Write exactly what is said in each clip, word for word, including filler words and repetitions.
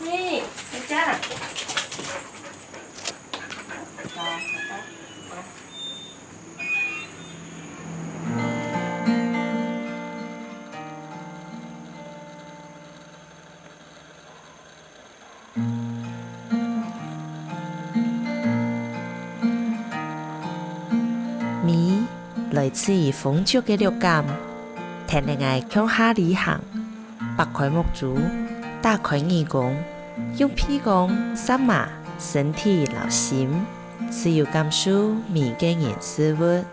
你，回家啦。味來自於豐足个六感，跈等𠊎共下旅行，擘開目珠，打開耳公，用鼻公、舌嫲、身體摎心，自由感受每个人事物。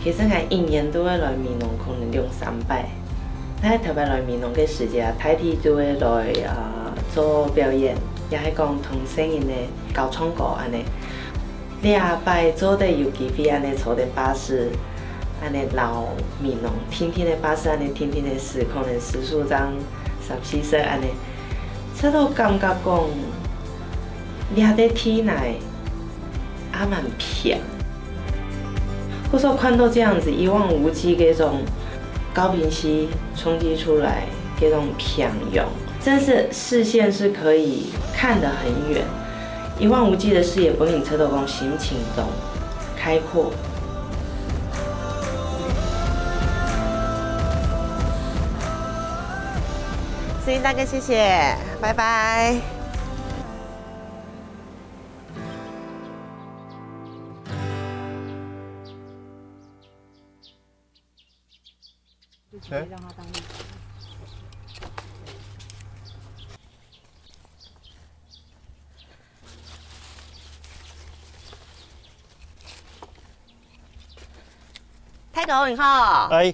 其實𠊎一年都會來美濃可能兩三擺。但係頭擺來美濃个時節啊，大體都會來啊做表演，也係講同細人仔教唱歌恁仔。這擺做得有機會恁仔坐等巴士，恁仔摎美濃定定个巴士恁仔定定个時，可能時速正三四十恁仔，這都感覺講，這个地泥 也蠻平。故所看到這樣子一望無際這種高屏溪衝擊出來這種平原，真是視線是可以看得很遠，一望無際的視野，分人感覺到講心情都開闊。所以大家謝謝，拜拜。 就直接让它当立起。大哥，你好。哎，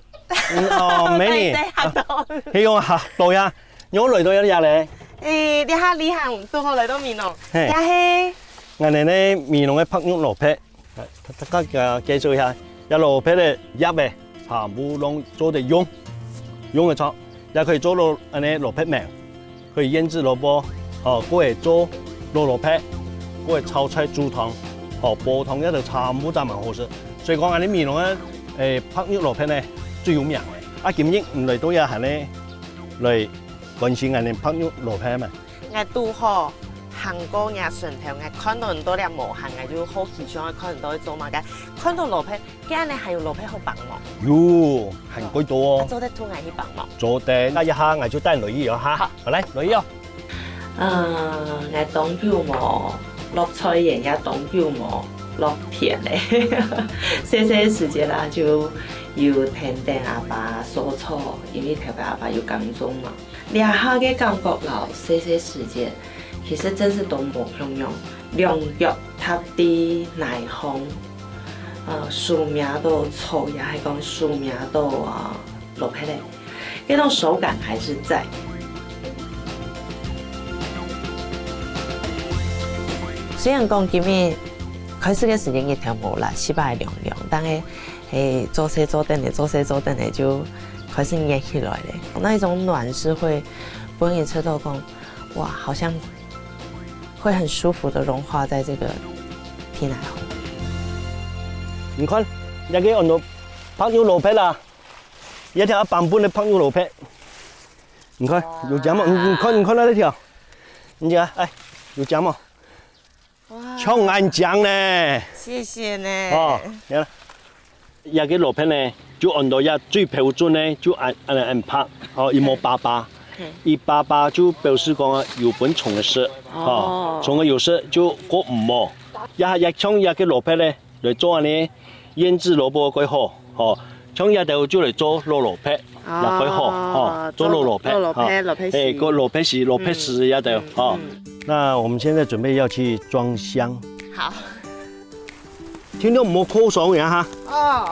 嗯，哦，美女，大家好。啊，係用客家話呀，你來到這裡咧？誒，這下旅行拄好來到美濃，嘿。這係？𠊎等呢，美濃个白玉蘿蔔。 大家介紹一下，這蘿蔔个葉仔，全部攏做得用，用得著，也可以做到恁仔蘿蔔燜，可以醃製蘿蔔，哦，過會做滷蘿蔔，過會炒菜煮湯，哦，煲湯這兜全部都蠻好食。所以講，𠊎等美濃个，誒，白玉蘿蔔呢，最有名个。啊，今日你來到這下呢，來關心𠊎等白玉蘿蔔嘛？ 𠊎堵好行過若脣頭，𠊎看到恁多粒無行，𠊎就好奇想愛看恁多愛做麼个。看到蘿蔔，該恁仔還有蘿蔔好幫忙？有，還過多哦。啊，做得同𠊎去幫忙。做得，該一下𠊎就帶你來去哦哈。好。好，來，來去哦。呃，𠊎當久無落菜園，也當久無落田咧。細細時節啦，就有跈等阿爸掃草，因為頭擺阿爸有耕種嘛。 這下个感覺摎細細時節，其實真係都無共樣。兩腳踏在泥項，呃，手摸到草，也係講手摸到，呃，蘿蔔仔，該種手感還是在。雖然講今日開始个時間日頭無啦，起碼會涼涼，但係，嘿，做事做等咧，做事做等咧，就開始熱起來咧。那一種暖是會分人感覺到講， 哇，好像會很舒服地融化在這個地泥項。你看，這个安到白玉蘿蔔啦，這條版本个白玉蘿蔔。你看，有尖無？你，你看，你看到這條，你看，哎，有尖無？ 哇。像恁靚呢。謝謝呢。哦，你看，這个蘿蔔呢，就安到這最標準呢，就恁，恁，恁白，哦，佢無疤疤。嘿。佢疤疤就表示講啊，有分蟲仔食，哦。哦，蟲仔有食就過毋好。這，這像這个蘿蔔呢，來做恁呢醃製蘿蔔蓋好，吼，像這兜就來做滷蘿蔔，也蓋好，吼，做滷蘿蔔，滷蘿蔔，滷蘿蔔絲，欸，个滷蘿蔔絲、蘿蔔絲這兜，吼。那我們現在準備要去裝箱。好。聽眾莫扣上呀哈。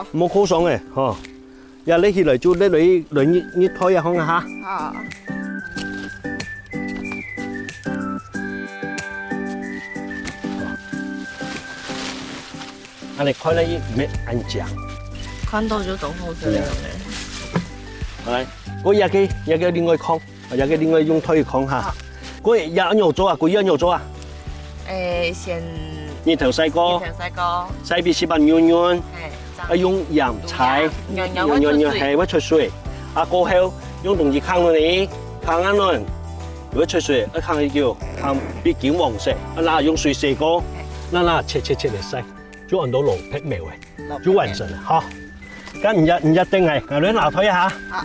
哦。莫扣上欸，吼。 也摎起來就摎來來熱，熱水啊，放下。好。恁呢開來也毋會恁焦。看到就懂好食了。對啊。來，𠊎這個，這個另外放，這個另外用袋仔放哈。好。𠊎也愛仰做啊，𠊎也愛仰做啊。 欸，先，你頭洗過，你頭洗過，洗到十分軟軟，係，愛用鹽搓，用鹽，軟軟會出水。係，會出水。啊，過後用東西囥落去，囥恁樣，會出水，愛囥幾久，囥到金黃色，啊，拿用水洗過，拿拿切切切來洗，就恁多蘿蔔苗欸，就完成了，好。 該你也，你也等下，𠊎來拿袋仔哈。好。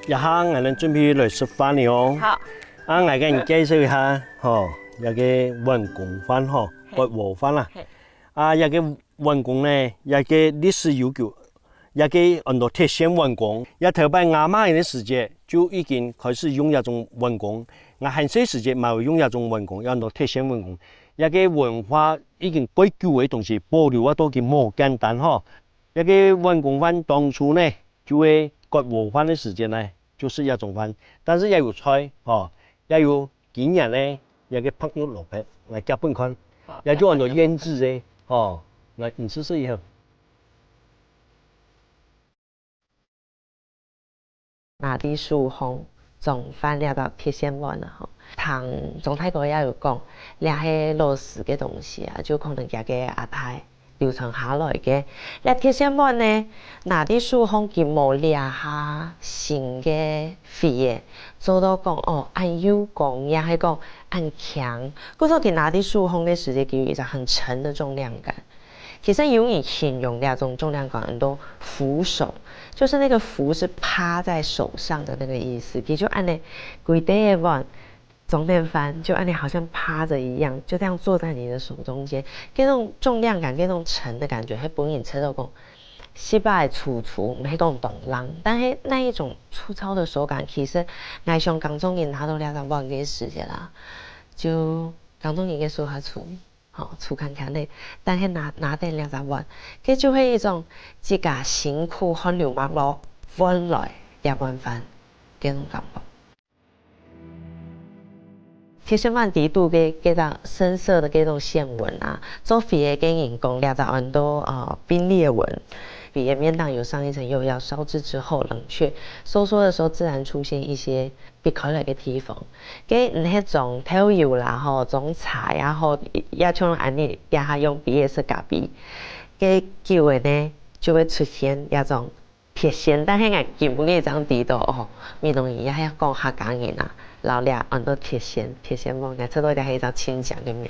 這下𠊎等準備來食飯了哦。好。啊，𠊎跟你介紹一下，吼，這個碗公飯吼，嘿。割禾飯啊。嘿。啊，這個碗公呢，這個歷史悠久，這個安到鐵線碗公。這頭擺吾媽个時節就已經開始用這種碗公，𠊎還細時節嘛有用這種碗公，安到鐵線碗公。這個文化已經蓋久个東西，保留啊到今無簡單吼。這個碗公飯當初呢， 就係割禾飯个時節呢，就食這種飯。但是也有菜，吼，也有今年呢，這個白玉蘿蔔，來夾分看，好，也就安到醃製个，吼，來，你試試一下。拿在手項裝飯這隻鐵線碗啊，吼。聽鍾大哥也有講，這係老式个東西啊，就可能厥个阿太 流傳下來个。這鐵線碗呢，拿在手項佢無這下新个技術，做到講，哦，恁幼光，也係講恁輕。故所佢拿在手項个時節，佢有一種很沉的重量感。其實有人形容這種重量感安到扶手，就是那個扶是趴在手上的那個意思。佢就恁呢，規垤个碗 裝等飯，就恁呢好像趴著一樣，就這樣坐在你的手中間，該種重量感，該種沉的感覺，會分人知道講，食飽个粗粗，毋係講當冷，但是那一種粗糙的手感，其實𠊎想耕種人拿到這隻碗个時節啦，就耕種人个手較粗，吼，粗乾乾个，但是拿，拿等這隻碗，該就係一種自家辛苦汗流脈落換來這碗飯，該種感覺。 鐵線碗底肚个該隻深色的該種線紋啊，做坯个人講，這隻安到，呃，並列紋。坯个面頂有上一層釉料，燒製之後冷卻，收縮的時候自然出現一些必開來个地方。該毋係裝豆油啦吼，裝茶也好，也像恁呢，這下用坯个色咖啡。該久了呢，就會出現這種 鐵線，但係𠊎今晡日正知道哦，美濃人也係講客家人啊，摎這安到鐵線，鐵線碗，𠊎知道這係一隻親情个名。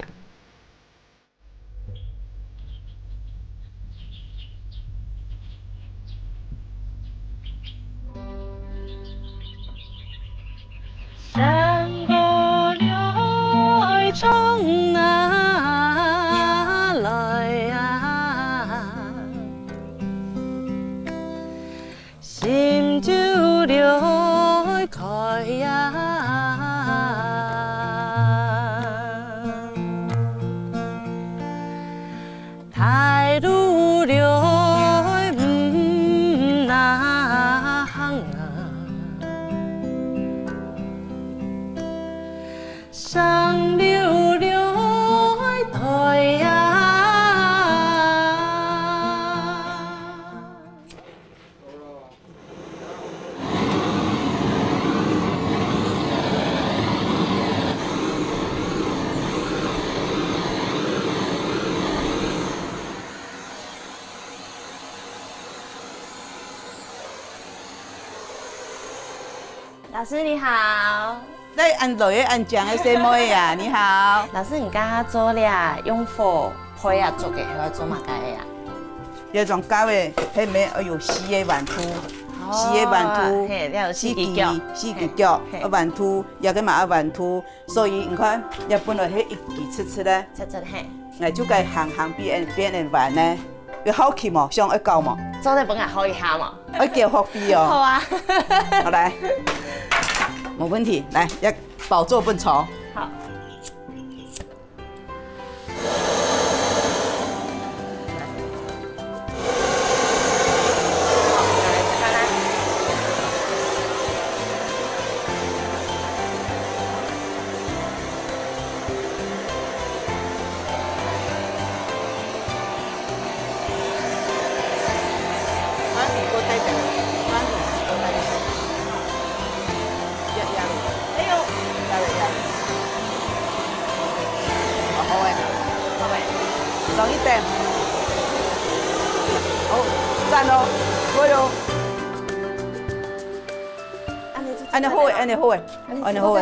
山歌流唱啊，來啊，心就流開啊。老師你好。來，恁來个恁靚个細妹啊，你好。老師，你剛剛做了用火焙啊做个，還要做麼个啊？這種糕个，係無愛有四个彎度，四个彎度，嘿，了有四支腳，四支腳，嘿，嘿。愛彎度，這个嘛愛彎度，所以你看，這本來係一支直直个，直直嘿。𠊎就該行行變變變彎呢，有好奇無？想愛搞無？做得分𠊎學一下無？愛叫學費哦。好啊。好來，無問題，來，這寶座分坐。好。好，讚哦，可以哦。恁呢好誒，恁呢好誒，恁呢好誒，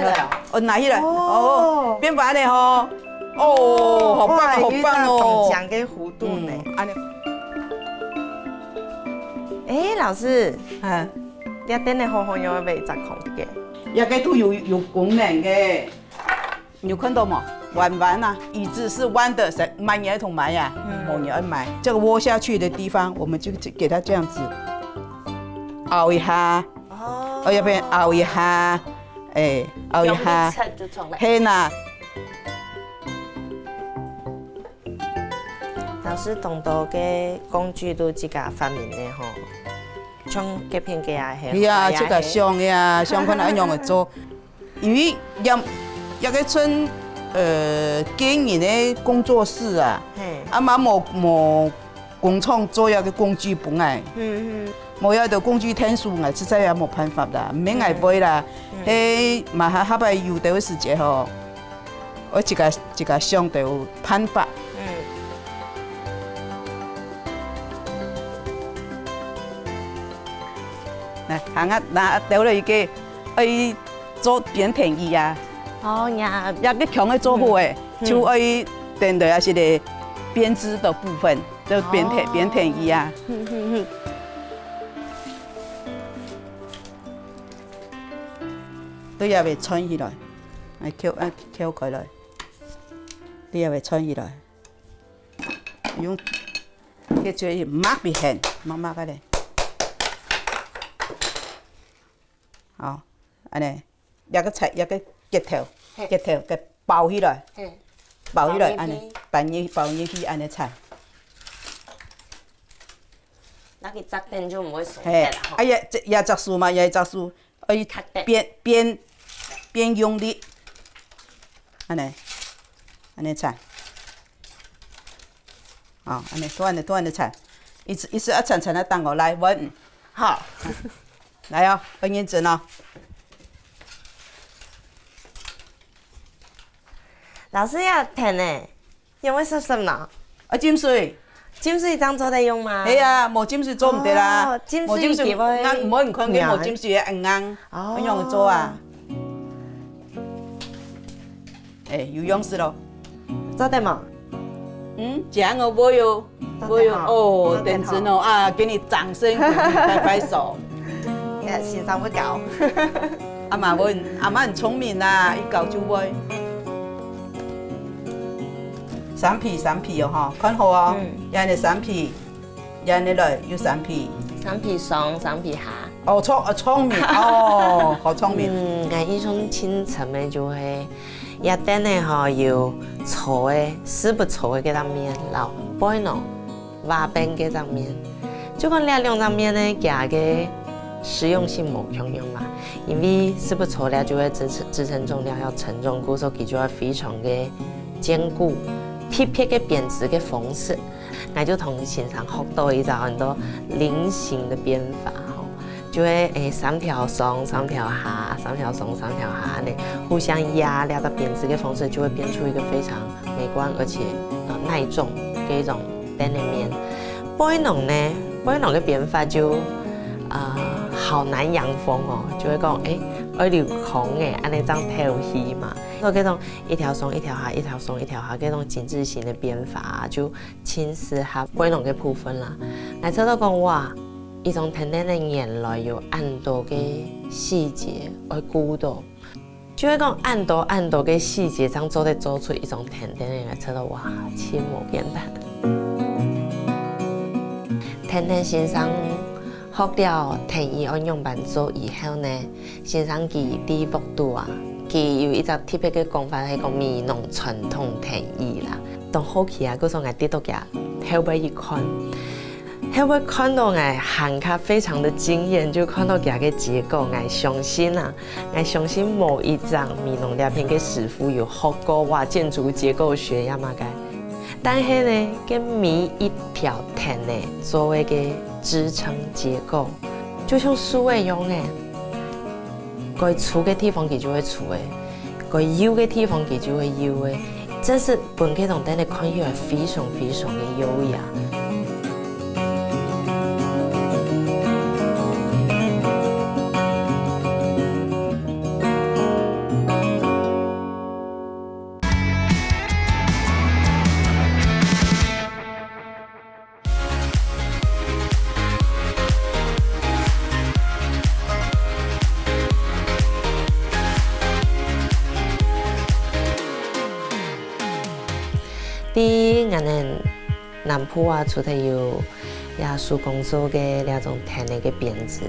哦，拿起來，哦，變彎了吼。哦，好棒，好棒哦。當靚个弧度呢。嗯，恁呢。誒，老師，啊，這等下好好用个一隻空个。這个都有有功能个。 你有看到嗎？彎彎啊，椅子是彎的，誰買你愛同買呀？嗯。哦，你愛買。這個窩下去的地方，我們就給它這樣子凹一下，哦。哦，要不然凹一下，哎，凹一下，用力撐就出來。嘿呐。老師，當多个工具都自家發明个吼，像這片个啊，係，係啊，這个箱呀，箱可能愛用个做。 因為這這个村，呃，個人个工作室啊，嘿。啊嘛無無工廠做這个工具分𠊎，嗯嗯。無這个工具𢯭手，𠊎實在也無辦法啦，毋免𠊎會啦。嗯。係嘛下下擺有兜个時節吼，𠊎自家自家想兜辦法。嗯。來，行啊，拿兜了一个，哎， 做扁平椅啊。哦呀。這个強个做好誒，嗯。就愛等到也是个編織的部分，就扁平，哦。扁平椅啊。嗯嗯嗯。對，也會穿起來，哎，翹，哎，翹開來，對，也會穿起來，用，這就抹一下，抹抹个咧。 好，恁呢，這个菜，這个結頭，嘿。結頭个包起來，嘿。包起來，包入去。恁呢，包入，包入去，恁呢炒。該佢紮等就毋會鬆忒啦，吼。哎呀，這也紮手嘛，也紮手，哎，變，變，變用力，恁呢，恁呢炒。 哦，恁呢，都恁呢，都恁呢炒，一直一直啊，炒炒啊，等我來搵。好。來哦，很認真哦。老師要疼呢，因為濕濕呢。啊，浸水。浸水這樣做得用嗎？係啊，無浸水做毋得啦。哦，浸水無浸水，佢會硬，毋好你看佢無浸水會硬硬，哦。愛仰般做啊？ 哎，有樣式咯。做得無？嗯，這樣哦，會哦，會哦，做得吼，哦，做得吼。等真哦，啊，給你掌聲鼓勵，拍拍手。哎，先生會搞。阿媽會，阿媽很聰明啦，一搞就會。三皮，三皮哦，哈，看好哦，嗯。這樣的三皮， 然後呢，有三皮。三皮上，三皮下。哦，聰，哦，聰明，哦，好聰明。嗯，𠊎印象盡深个就係，這等个吼，有粗个，四不粗个該隻面，摎背囊，瓦片該隻面。就講這兩隻面呢，佢个實用性無共樣嘛。因為四不粗了就會支撐，支撐重量要承重，故所佢就會非常个堅固，特別个編織个方式。 𠊎就同先生學到一隻很多菱形的編法吼，就會，誒，三條上、三條下、三條上、三條下，恁呢互相壓，這個編織个方式就會編出一個非常美觀而且，呃，耐重的一種擔仔面。背囊呢，背囊个編法就，呃，好難養蜂哦，就會講，誒，愛留空个，恁樣正透氣嘛。所以這種一條線一條下，一條線一條下，這種緊緻型个編法啊，就盡適合背囊个部分啦。𠊎試著講，哇，一張𢯭𢯭仔原來有恁多个細節愛顧到。 就係講恁多恁多个細節，正做得做出一張𢯭𢯭仔來，試著哇，盡無簡單。𢯭𢯭先生學了𢯭仔愛仰般做以後呢，先生佢在屋肚啊，佢有一隻特別个講法，係講美濃傳統𢯭仔啦。當好奇啊，故所𠊎直到佢後背去看。 後尾看到𠊎還較非常的驚豔，就看到佢个結構，𠊎相信啊，𠊎相信無一隻美濃這片个師傅有學過哇建築結構學呀麼个。但係呢，該每一條𢯭仔做个支撐結構，就像樹仔樣仔， 該粗个地方佢就會粗个，該幼个地方佢就會幼个，真係分該張凳仔看起來非常非常个優雅。 在𠊎等南部啊，除忒有這手工做个這種𢯭仔个編織，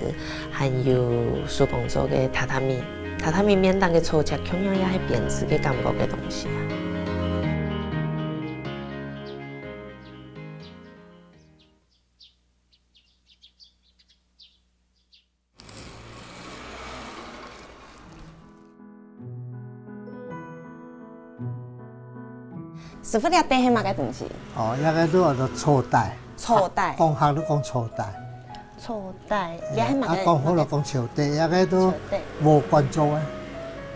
還有手工做个榻榻米。榻榻米面頂个草蓆，共樣也係編織个感覺个東西啊。 師傅，這底係麼个東西？哦，這个都叫做草袋。草袋。啊，講客都講草袋。草袋，這係麼个？啊，講好了講草袋，這个都禾稈做个。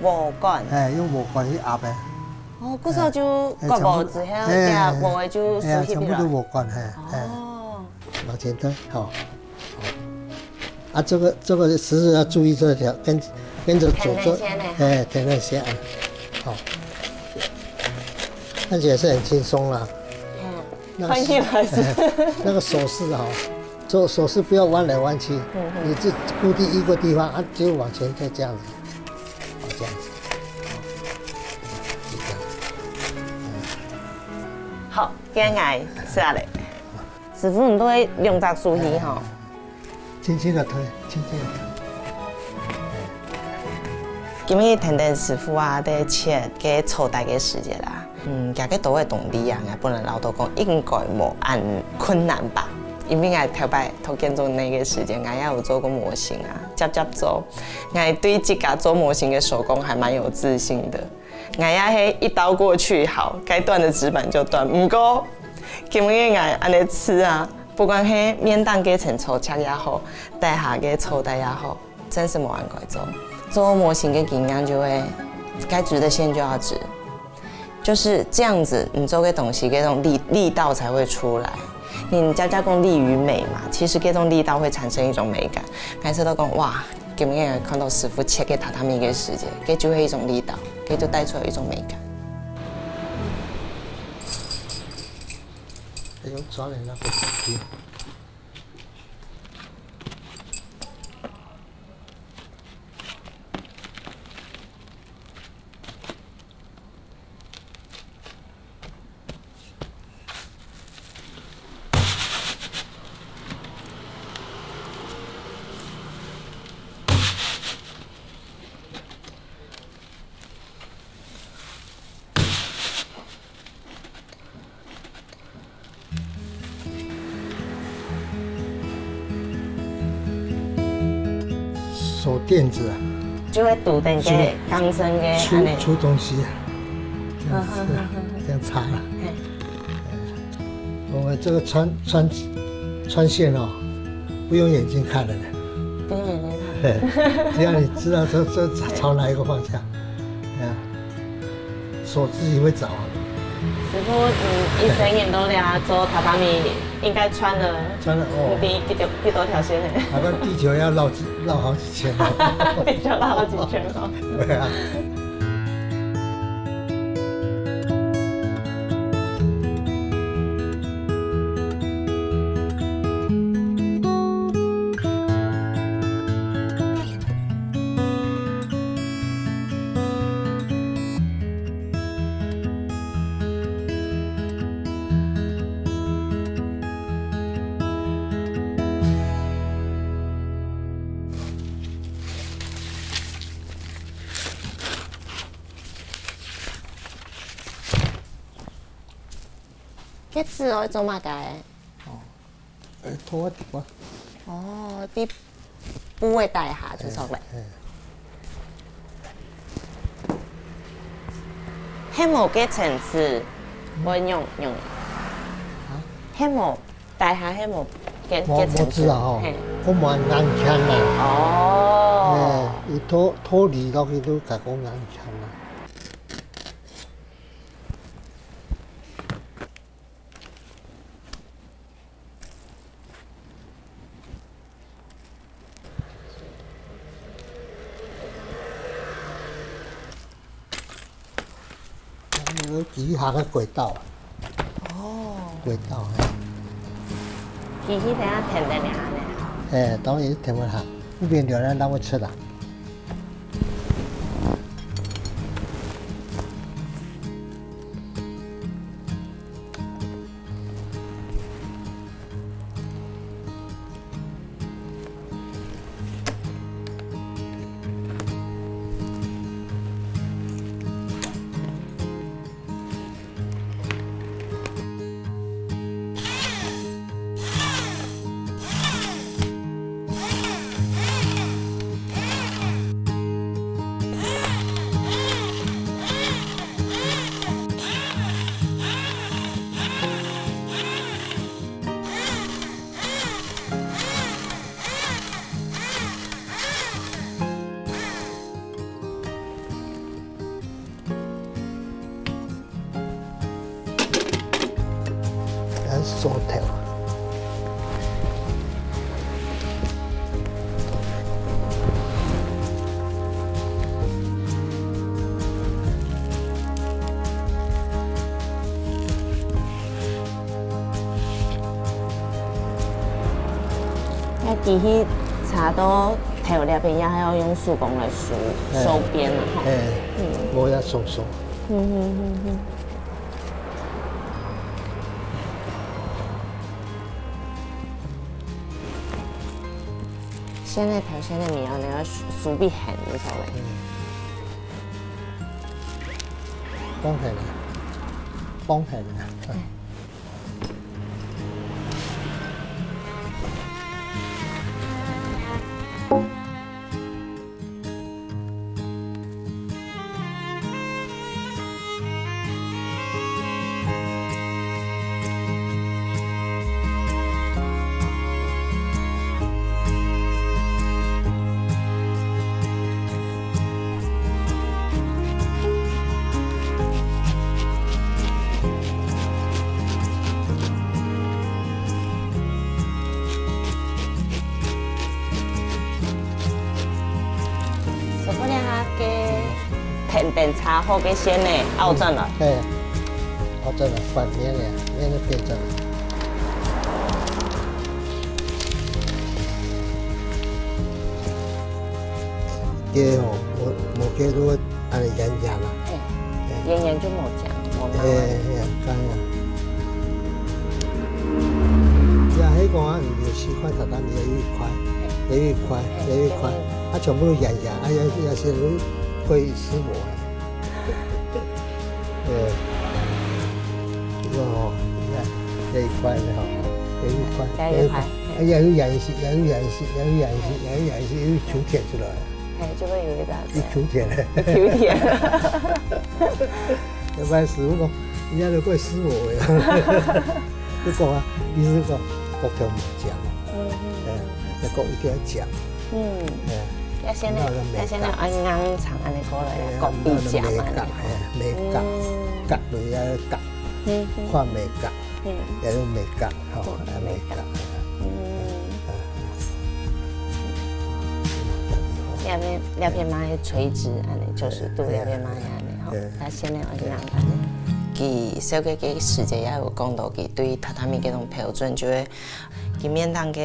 禾稈。哎，用禾稈去壓个。哦，故所就割禾之後，哎，這禾仔就收起來。哎，全部都禾稈，哎，哎。哦。往前推，好。 啊，這個，這個時時要注意這條，跟，跟著走，走，哎，等等先啊，好，看起來是很輕鬆啦。嗯，那個，看起來是。那個手勢哈，手，手勢不要彎來彎去，嗯哼。你就固定一個地方啊，就往前推這樣子，好，這樣子，好，就這樣。好，該𠊎試下咧。 師傅，你都會兩隻手去吼？輕輕地推，輕輕地推。今日𢯭𢯭師傅啊，在切該草袋个時節啦，嗯，佢个刀仔當利啊，𠊎本來恅著講應該無恁困難吧，因為𠊎頭擺讀建築个時節，𠊎也有做過模型啊，輒輒做。𠊎對自家做模型个手工還蠻有自信的。 𠊎也係一刀過去好，該斷个紙板就斷。毋過，今日𠊎恁樣試啊，不管係面頂該層草蓆也好，底下个草袋也好，真係無恁該做。做模型个經驗就係，該直的線就要直，就是這樣子，你做个東西該種力，力道才會出來。你家家講力與美嘛，其實該種力道會產生一種美感。𠊎試著講，哇， 今日看到師傅切个榻榻米个時節，該就係一種力道，該就帶出來一種美感。用抓的那個東西。手电子啊，就會堵等个鋼線个出，按呢。出東西啊，這樣子，這樣插了。嘿。我們這個穿，穿，穿線哦，不用眼睛看了呢。不用眼睛看。嘿，只要你知道這，這朝哪一個方向，哎呀，手自己會找啊。師傅，你一生人都來做榻榻米，應該穿了，穿了哦。你第幾多幾多條線呢？好像地球要繞幾繞好幾圈了。地球繞好几圈哦。对啊。結子愛做麼个？哦，呃，拖啊，底啊。哦，底布个底下就著了。嘿，嘿。係無个層次，會用，用。啊？係無，底下係無个，無，个層次。無知啊吼，嘿。我無恁硬牽啊。哦。哎，佢拖，拖離落去都較講硬牽啊。 有幾行个軌道啊。哦。軌道，嘿。機器等下停等下呢。哎，當然停一下，這邊流量讓我出來。 還係做頭啊。該機器差到頭這片，也還要用手工來收，哎，收邊了吼。哎，嗯。無也收收。嗯，嗯，嗯，嗯。 現在頭先个米哦，你要手，手臂很，你曉得？嗯。放下來，放下來。嗯。 師傅，你下个平等差好个線呢，拗轉來。嘿，拗轉來，反面个，面个變轉來。个吼，無，無个都會恁樣圓圓啦。嘿，嘿。圓圓就無講，無毛。嘿，嘿，該樣。呀，彼个啊，有四塊榻榻米，有一塊，有一塊，有一塊，啊，全部都圓圓，啊，也，也是會撕膜的。對。這个吼，你看，這一塊的吼，這一塊，這一塊，這一塊，嘿。啊，也有圓形，也有圓形，也有圓形，也有圓形，有球體出來。嘿，就會有一個一球體的。一球體。要不然師傅講，人家都怪死我呀。就講啊，意思講，國強無講，嗯，嗯。哎，要講一定要講。嗯。哎，要先來，那個美感。要先來，啊，硬長按呢過來啊，哎，國語講啊，那個美感，哎，美感，嗯。角落要角。嗯，看美感，嗯，也有美感，吼，嗯，美感。美感。嗯。啊，這片，這片嘛係垂直，恁呢九十度，對，這片嘛係恁呢，吼，對。佢先來愛仰般？佢小个个時節也有講到，佢對榻榻米个該種標準，就係佢面頂个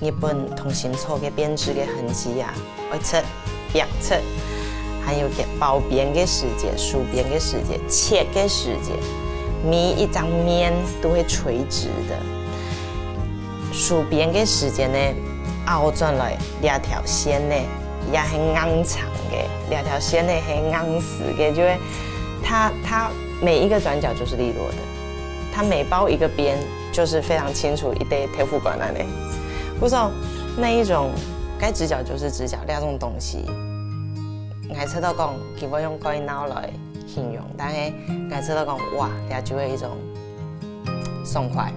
日本同心草个編織个痕跡啊，愛出、壁出，還有个包邊个時節、收邊个時節、切个時節，每一張面都係垂直个。收邊个時節呢，拗轉來這條線呢，也係硬長个，這條線呢係硬實个，就係它、它每一個轉角就是利落的，它每包一個邊， 就是非常清楚一垤豆腐乾恁呢。故所，那一種該直角就是直角這種東西，𠊎知道講，佢會用蓋鬧來形容，但係𠊎知道講，哇，這就係一種爽快。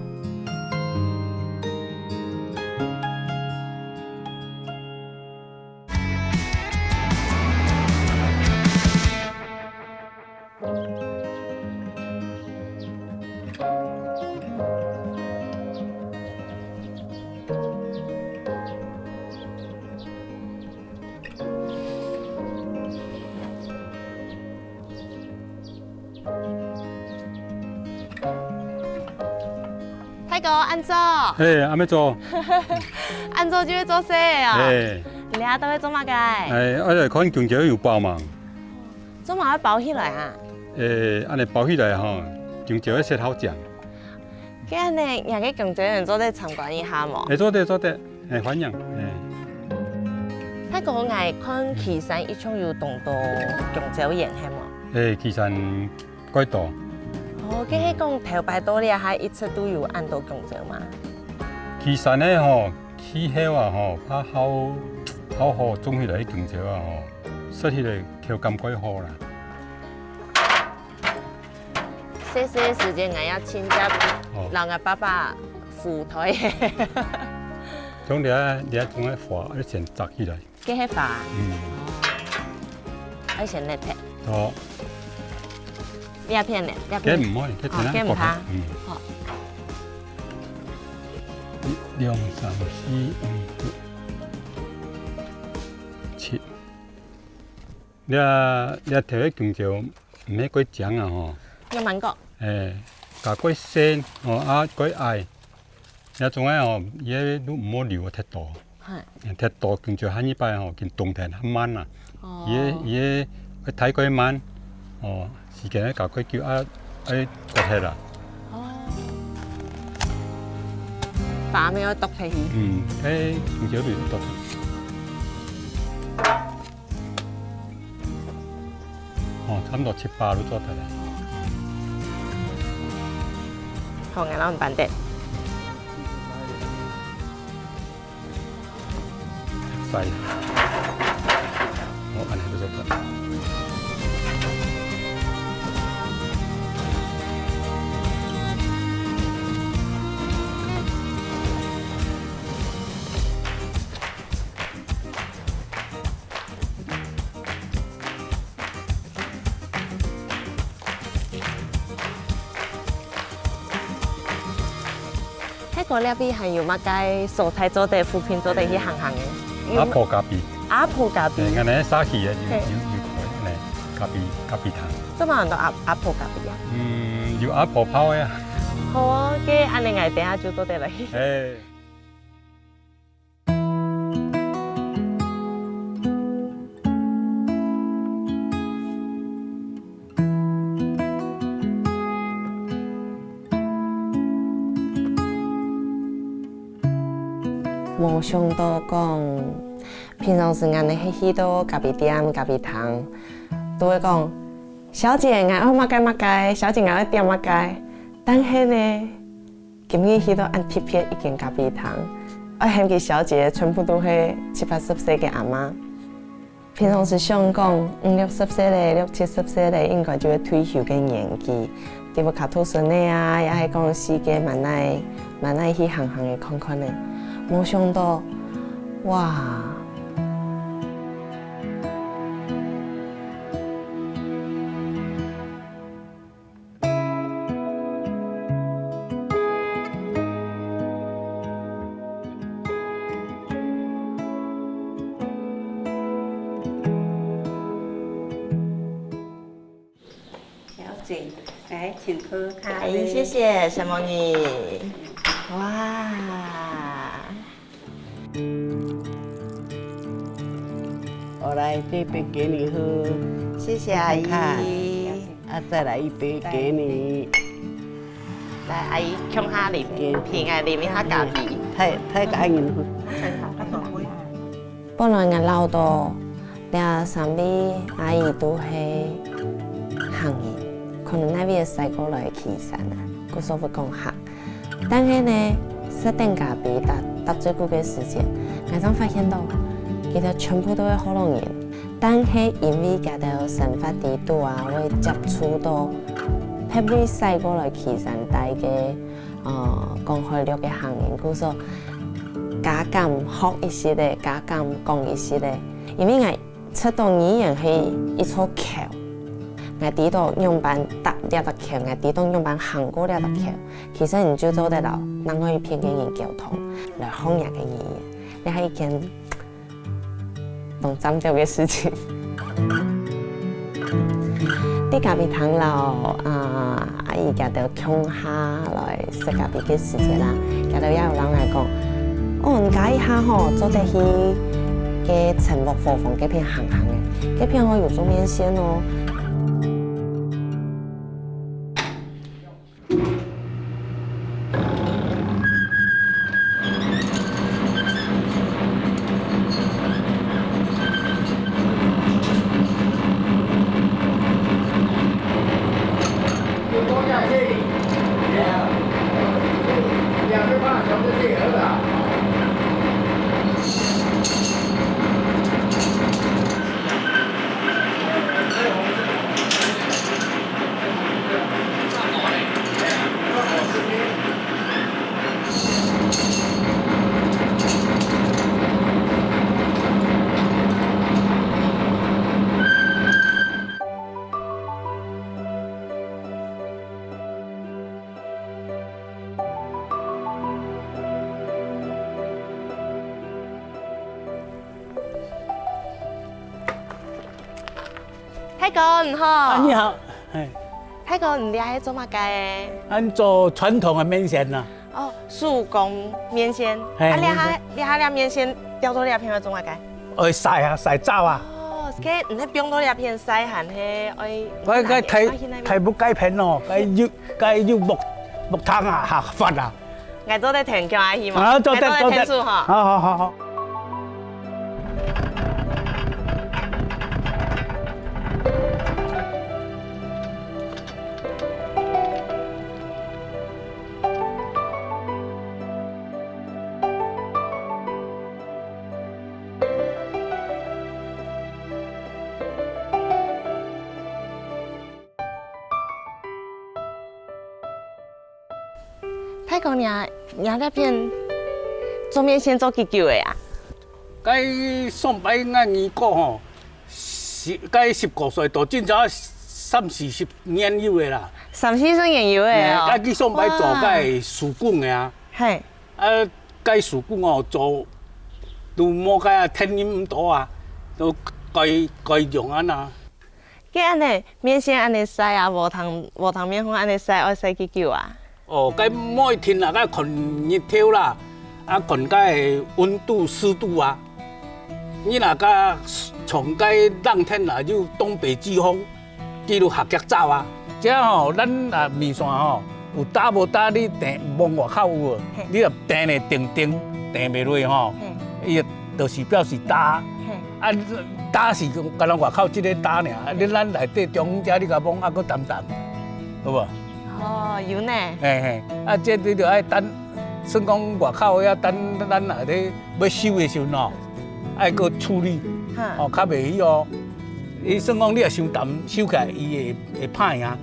大哥，恁早。嘿，恁早。恁早就會做事啊？嘿。你這下到底做麼个？哎，𠊎來看弓蕉有包無？ 做麼个愛包起來啊？誒，恁呢包起來吼，弓蕉會食較靚。該恁呢，若个弓蕉園做得參觀一下無？誒，做得，做得，誒，歡迎，誒。大哥，𠊎看旗山一共有當多弓蕉園，係無？誒，旗山蓋多。哦，該係講頭擺到這下一直都有恁多弓蕉嗎？旗山个吼，氣候啊吼，較好，較好種起來个弓蕉啊吼，食起來 口感蓋好啦。細細个時節，𠊎也親自哦。摎𠊎爸爸扶台。像這，這種个花，愛先摘起來。這係花。嗯。哦。愛先摘忒。哦。這片呢？這片。這毋會，這哦，這毋怕。嗯。好。一、兩、三、四、五、六、七。 這，這頭个弓蕉毋係過靚啊吼。有蠻高。誒，較過細吼，啊過矮。這種个吼，佢都毋好留忒多。係。忒多弓蕉下一擺吼，佢動彈較慢啊。哦。佢，佢會大過慢，哦，時間會較過久啊，愛割忒啦。哦。把尾愛剁忒去。嗯，誒，弓蕉尾愛剁忒。 哦，差毋多七八就做得了。好，𠊎摎你扳得。晒。哦，恁呢就做得。 該過這位還有麼个所在做得，附近做得去行行个？有阿婆咖啡。阿婆咖啡。誒，𠊎等社區个有，嘿。有，有開呢，咖啡，咖啡廳。做麼个安到阿，阿婆咖啡啊？嗯，有阿婆泡个啊。好哦，該恁呢𠊎等下就做得來去。誒。 無想到講，平常時𠊎等係去到咖啡店、咖啡廳，都會講：「小姐，𠊎愛麼个麼个，小姐，𠊎愛點麼个。」但係呢， 今日去到恁特別一間咖啡廳，愛喊佢小姐，全部都係七八十歲个阿嬤。平常時想講五六十歲咧，六七十歲咧，應該就係退休个年紀，在屋下渡孫仔啊，也係講四界滿哪，滿哪去行行个看看咧。無想到，哇！來，請喝咖啡。哎，謝謝，承蒙你。哇！我來這杯給你喝。謝謝阿姨。看看。啊，再來一杯給你。來，阿姨，共下啉，陪𠊎啉一下咖啡。太，太感恩了。 本來𠊎恅著這三位阿姨都係客人，可能哪位个細過來去生啊，故所會講客。但係呢，食等咖啡搭，搭嘴鼓个時節，𠊎正發現著，佢兜全部都係學老人。但係因為佢兜生活裡肚啊，會接觸著別位細過來去生帶个 呃，講海陸个客人，故所加減學一息仔，加減講一息仔。因為𠊎出到語言係一座橋，𠊎知著仰般搭這隻橋，𠊎知著仰般行過這隻橋。其實你就做得摎另外一片个人溝通，來學若个語言。這係一件 當讚个事情。在咖啡廳摎，啊，阿姨佢兜共下來食咖啡个時節啦，佢兜也有摎𠊎講：「哦，你等一下吼，做得去該陳屋伙房該片行行仔，該片吼有做麵線哦。」 大哥，你好。啊，你好。嘿。大哥，你這係做麼个？恁做傳統个麵線啊。哦，手工麵線。嘿，啊，這下，麵線。這下這麵線吊到這片愛做麼个？愛曬啊，曬燥啊。哦，該你係放到這片曬，還係愛，𠊎，𠊎大，愛去哪片？大屋該片哦，該有，該有木，木炭啊，哈，發啊。 𠊎做得𢯭，叫阿姨嘛。啊，做得，𠊎做得𢯭手吼。做得。好，好，好，好。 大哥，若，若這片做麵線做幾久了啊？該上擺𠊎二哥吼，十，該十五歲到今朝三四十年有了啦。三四十年有了哦。嘿，啊，佢上擺做該手工个啊。哇。嘿。啊，該手工哦，做都無該啊，天天毋到啊，都改，改良啊那。 該恁呢，麵線恁呢曬啊，禾埕，禾埕麵粉恁呢曬，愛曬幾久啊？哦，該無一定啦，該看日頭啦，啊，看該溫度、濕度啊。你若該像該冷天啦，有東北季風，佢就較遽燥啊。這吼，咱啊麵線吼， 有焦無焦，你訂望外口有無？嘿。你若訂咧定定，訂袂落吼，嘿。伊就是表示焦。嘿。啊，焦是干焦外口這个焦爾，啊，嘿。你咱內底中央遮你共望啊，閣澹澹，有無？哦，有呢。嘿嘿，啊，這你就愛等，算講外口遐等咱內底欲收的時陣吼，愛閣處理，哈。哦，較袂去哦。 伊算講你若傷澹，收起來伊會，會歹啊。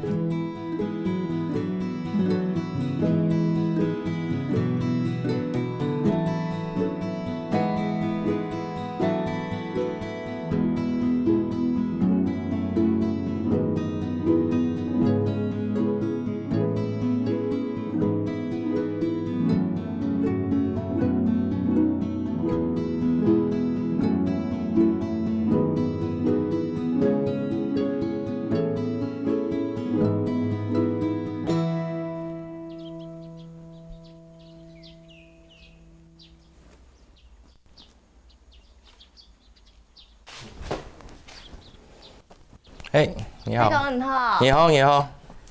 哎，你好。大哥，你好。你好，你好。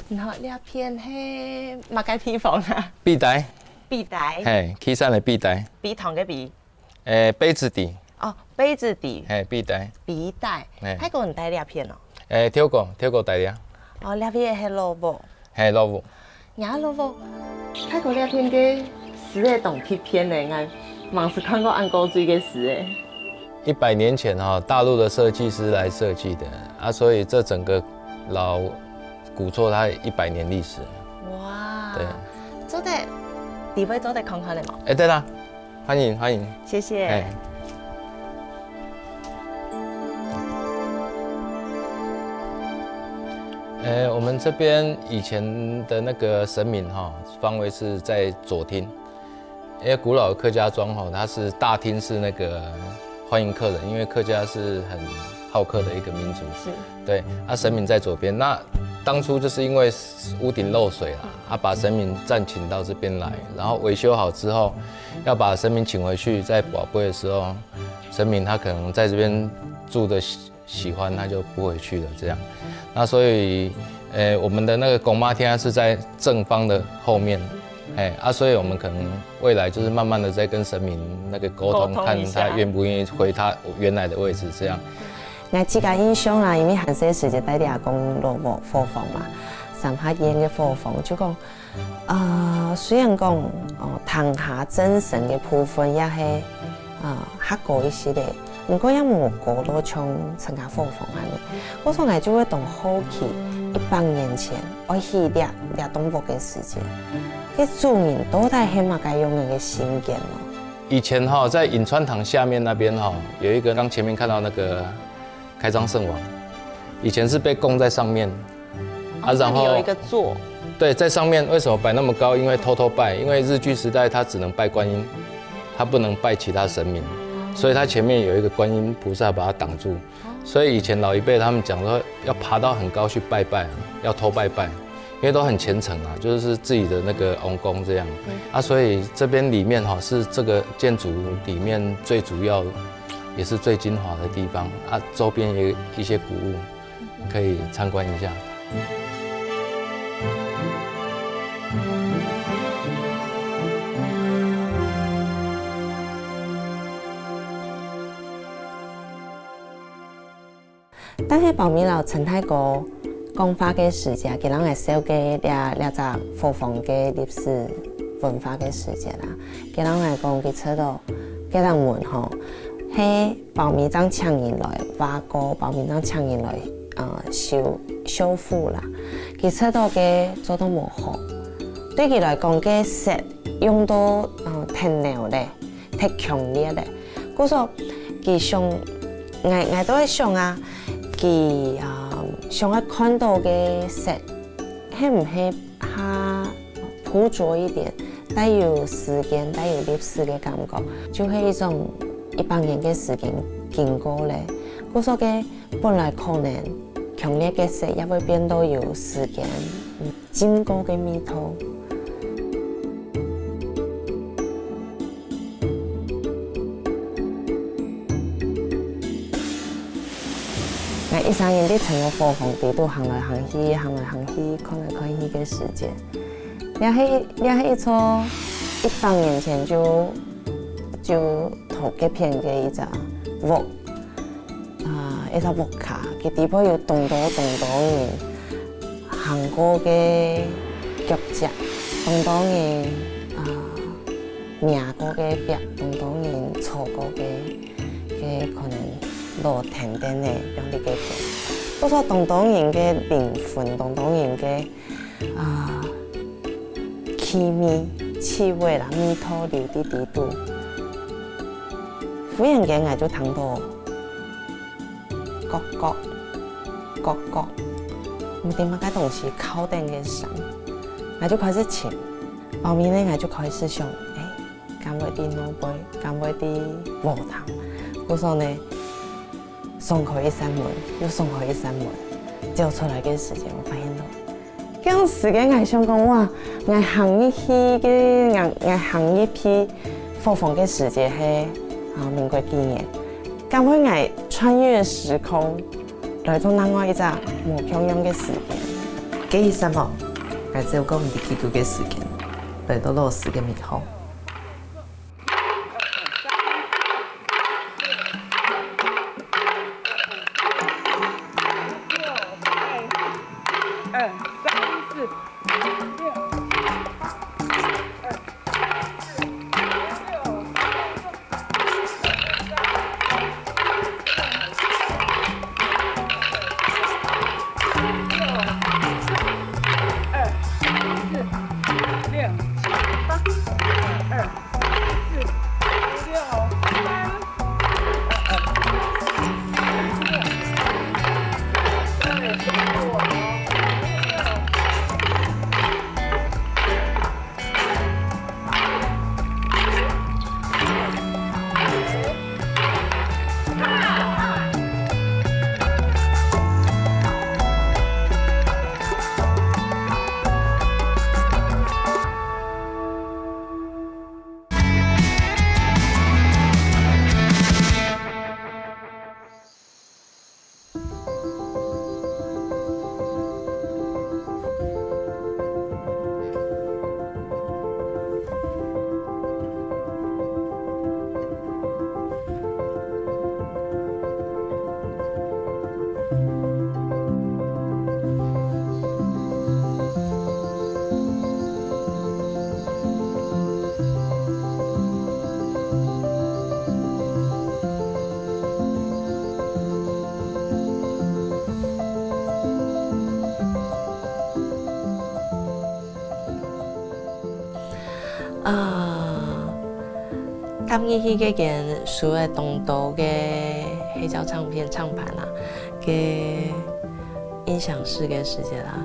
你好，這片係麼个地方啊？埤岱。埤岱。嘿，旗山个埤岱。陂塘个陂。誒，杯子底。哦，杯子底。嘿，埤岱。埤岱。嘿。大哥，你戴這片哦？誒，頭過，頭過戴這。哦，這片係老屋。嘿，老屋。 若老屋，大哥這片个字仔當特別呢，𠊎吂試看過恁古錐个字仔。一百年前哈，大陸的設計師來設計的啊，所以這整個老古厝它一百年歷史。哇，對。做得，裡背做得看看咧無？哎，對啦，歡迎歡迎。謝謝。哎。 呃，我們這邊以前的那個神明哈，方位是在左廳，因為古老的客家庄哈，它是大廳是那個歡迎客人，因為客家是很好客的一個民族。是。對，啊，神明在左邊。那當初就是因為屋頂漏水啦，啊，把神明暫請到這邊來，然後維修好之後，要把神明請回去，在跋杯的時候，神明他可能在這邊住的 喜歡他就不回去了這樣。那所以，呃，我們的那個公媽廳是在正方的後面，哎，啊，所以我們可能未來就是慢慢的在跟神明那個溝通，溝通一下。看他願不願意回他原來的位置這樣。𠊎自家印象啦，因為還細時節戴這公老屋伙房嘛，三合院个伙房，就講 啊，雖然講，哦，廳下正身个部分也係，啊，較高一息仔，毋過也無高到像自家伙房恁樣。故所𠊎就會當好奇，一百年前愛起這，這棟屋个時節，該主人到底係麼个樣个心境呢？以前哈，在潁川堂下面那邊哈，有一個剛前面看到那個開漳聖王，以前是被供在上面，啊，然後，哦，那裡有一個座。對，在上面為什麼擺那麼高？因為偷偷拜，因為日據時代他只能拜觀音，他不能拜其他神明，所以他前面有一個觀音菩薩把它擋住。所以以前老一輩他們講說，要爬到很高去拜拜啊，要偷拜拜，因為都很虔誠啊，就是自己的那個王公這樣。啊，所以這邊裡面哈，是這個建築裡面最主要也是最精華的地方啊，周邊也有一些古物。 可以參觀一下。但係包尾摎陳大哥講話个時節，佢摎𠊎紹介這，這隻伙房个歷史文化个時節啦，佢摎𠊎講，佢知道該隻門吼，係 包尾正請人來挖過，包尾正請人來，呃，修，修復啦。佢知到个做到無好，對佢來講，个色用到，呃，忒濃咧，忒強烈咧。故所，佢想，𠊎，𠊎都會想啊，佢，呃，想愛看到个色，係毋係 較樸拙一點，帶有時間、帶有歷史个感覺，就係一種一百年个時間經過咧。故所个本來可能強烈个色，也會變到有時間，嗯，浸過个味道。 𠊎一儕人在成個伙房裡肚行來行去，行來行去，看來看去个時節，這係，這係一座一百年前就，就在該片个一隻屋，啊，一隻屋下，佢底背有當多當多人行過个腳跡，當多人，啊， 摸過个壁，當多人坐過个，个可能老藤凳仔，用這个做。故所當多人个靈魂，當多人个，啊，氣味，氣味啦，味道留在裡肚。忽然間，𠊎就聽到 咯咯，咯咯，毋知麼个東西敲等个聲，𠊎就開始尋。包尾呢，𠊎就開始想，欸，敢會在外背，敢會在禾埕？故所呢，鬆開一扇門，又鬆開一扇門，走出來个時間，𠊎發現到， 該時節𠊎想講，哇，𠊎行入去个，𠊎，𠊎行入去伙房个時節係，啊，民國幾年。敢會𠊎穿越時空，來到另外一隻無共樣个時間。該一霎哦，𠊎只有講毋知幾久个時間，來到老師个面孔。二、三、四、六、八、二、四、六、二、四、六、七、八、二、四、六、三。啊，踏入去該間收个當多个黑膠唱片唱盤啊，个音響室个時節啦，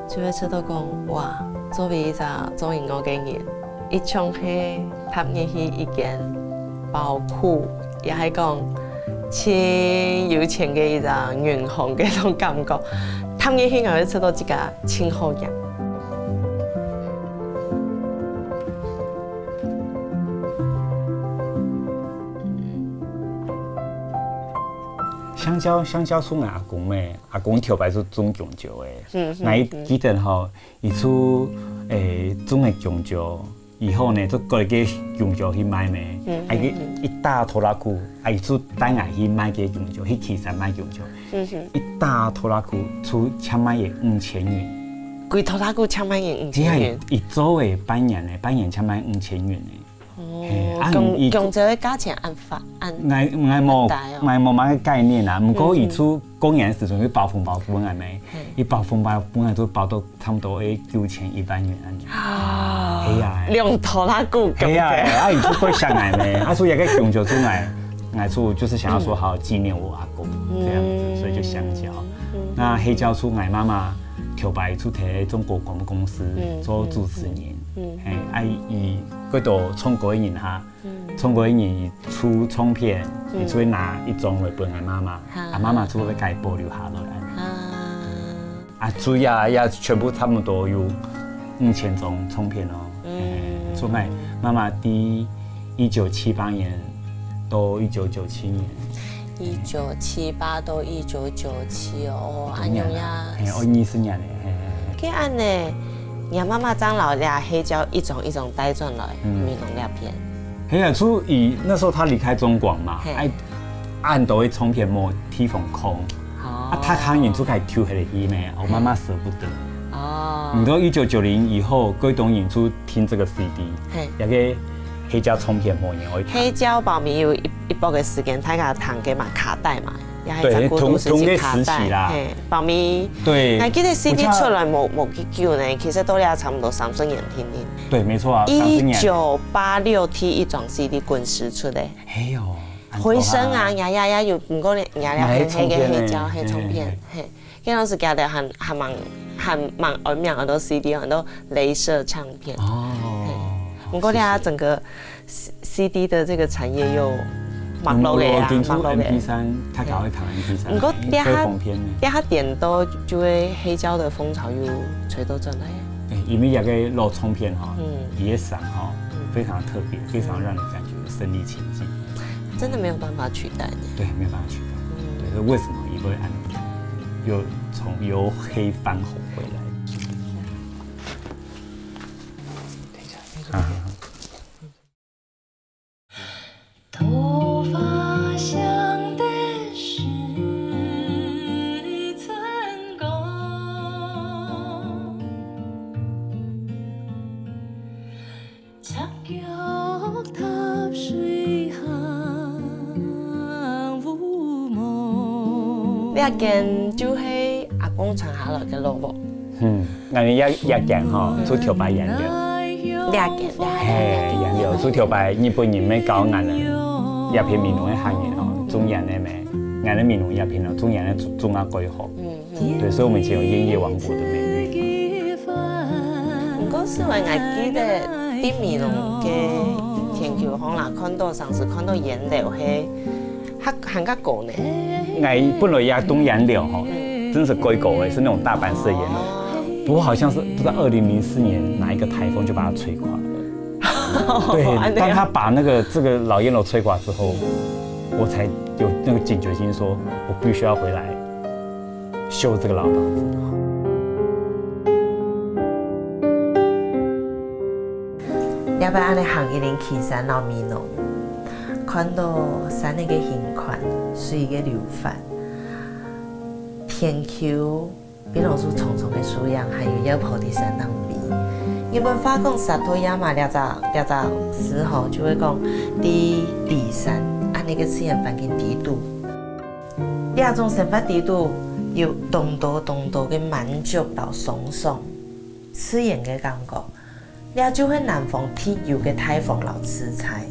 就會試著講，哇，作為一隻做音樂个人，一像係踏入去一間寶庫，也係講盡有錢个一隻銀行个種感覺。踏入去，𠊎會試著自家盡好額。 香蕉，香蕉係𠊎阿公个，阿公頭擺係種弓蕉个。嗯，嗯，𠊎記得吼，佢就，欸，種个弓蕉，以後呢，就割个弓蕉去賣咩，嗯，啊，一，嗯，一大拖拉庫，啊，佢就帶𠊎去賣个弓蕉，去旗山賣弓蕉，嗯哼，一大拖拉庫就淨賣个五千銀。歸拖拉庫淨賣个五千銀。佢係，佢做个半年呢，半年淨賣五千銀呢。 哦，嘿，啊，弓，你，弓蕉个價錢恁發，恁，𠊎，𠊎無，恁大哦。𠊎無麼个概念啊，毋過佢就過年个時陣，佢包紅包分𠊎咩，嗯，嗯。佢包紅包分𠊎都包到差毋多愛九千一萬元恁樣。啊，係啊，兩拖拉庫弓蕉。係啊，啊，佢就過惜𠊎咩，啊，所以該弓蕉就𠊎，𠊎就，就是想要說好好紀念我阿公，嗯，這樣子，所以就香蕉。嗯。那黑膠就𠊎媽媽頭擺就在中國廣播公司，嗯，做主持人，嗯，嗯。嘿，啊，佢，佢都唱歌个人哈， 嗯。唱歌个人佢出唱片，嗯，佢就會拿一張來分𠊎媽媽，哈，啊，媽媽就會共佢保留下來。哈。啊，主要也全部差不多有五千張唱片哦。嗯。嘿，所以𠊎媽媽在一九七八年到一九九七年。一九七八到一九九七哦，哦，恁樣呀。嘿，哦，二十年了，嘿，嘿，嘿。該恁呢，若媽媽正摎這黑膠一張一張帶轉來，嗯，美濃這片。 係啊，就佢那時候他離開中廣嘛，嘿，哎，恁多个唱片無地方放。哦。啊，他客人就開始丟下去咩，我媽媽捨不得。哦。毋過一九九零以後，過多人就聽這個C D，嘿，這個黑膠唱片無人愛聽。黑膠包尾有一，一波个時間，大家聽个嘛，卡帶嘛。 也係對，一隻古董時期卡帶，同，同个時期啦。嘿，包尾，對。𠊎記得C D出來無，無幾久呢，其實到了差不多三十年定定。對，沒錯啊，三十年。一九八六第一張C D滾石出个。係哦，恁多啊。回聲啊，呀呀呀，有，毋過呢，呀呀，還有唱片呢，黑膠，黑唱片，嘿，嘿，嘿。該當時佢兜還，還蠻，還蠻有名，很多C D，很多雷射唱片。哦，嘿。毋過呢，好，謝謝。整個 C-，CD的這個產業又沒落个啊，沒落个。聽說MP三，大家會聽MP三，毋過這下，因為方便呢。這下顛倒就係黑膠个風潮又吹倒轉來啊。對，因為這個老唱片哈，嗯，佢个聲哈，嗯，非常特別，非常讓人感覺身臨其境。真的沒有辦法取代呢。對，沒有辦法取代。嗯。對，所以為什麼佢會恁樣？又从又黑番红回来。啊，桃花香的时辰光，赤脚踏水行乌蒙。這間就係阿公傳下來个老屋。嗯，俺们也也讲吼，出头白研究。這間，這間。嘿，研究出头白日本人没教俺了，也偏美浓的客人吼，中原的咩，俺的美浓也偏了，中原的中中啊归好。嗯嗯。对，所以我们以前有烟叶王国的美誉。不过是我还记得在美浓个天桥巷啦，看到上次看到烟楼嘿，还还个高呢。俺本来也东烟楼吼，真是归狗哎，是那种大阪式的烟楼。不过好像是不知道二零零四年哪一个台风就把它吹垮了。对，当他把那个这个老烟楼吹垮之后，我才有那个警觉心说，我必须要回来修这个老房子。要不然恁呢行一輪旗山老美濃，看到山个个形款，水个流法，天橋。 比如说重重个樹影，还有妖婆的山当里。日本话讲 Satoyama 这只这只词吼，就会讲在里山，恁呢个自然环境底肚，这种生活底肚有当多当多个满足到松松，自然个感觉。这就系南方特有个大风老自在。